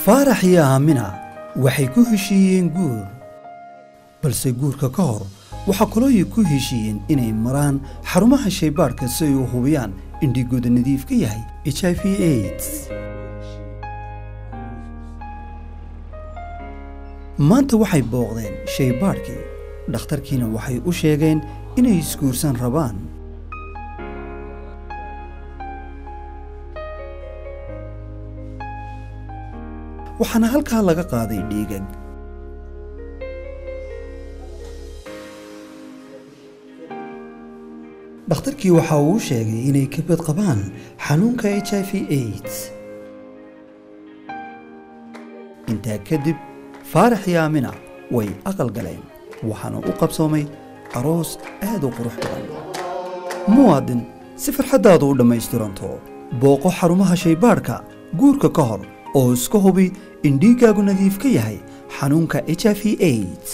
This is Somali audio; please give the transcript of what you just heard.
Faarax iyo Aamina waxay ku heshiiyeen guur, balse guurka ka hor waxaa kalooy ku heshiiyeen inay maraan xarumaha shaybaadhka si ay u hubiyaan in dhiigooda nadiif ka yahay HIV AIDS. Maanta waxay booqdeen shaybaadhkii, dhakhtarkiina waxay u sheegeen inay isguursan rabaan. Waxaana halkaa laga qaaday dhiigag. Dhakhtarkii waxa uu sheegay inay ka bad qabaan xanuunka HIV AIDS. Intaa kadib Faarax iyo Aamina way aqal galeen, waxaana u qabsoomay aroos aad u qurux badan. Muwaadin, si farxaddaadu u dhammaystiranto, booqo xarumaha shaybaadhka guurka ka hor oo iska hubi in dhiiggaagu nadiif ka yahay xanuunka HIV AIDS.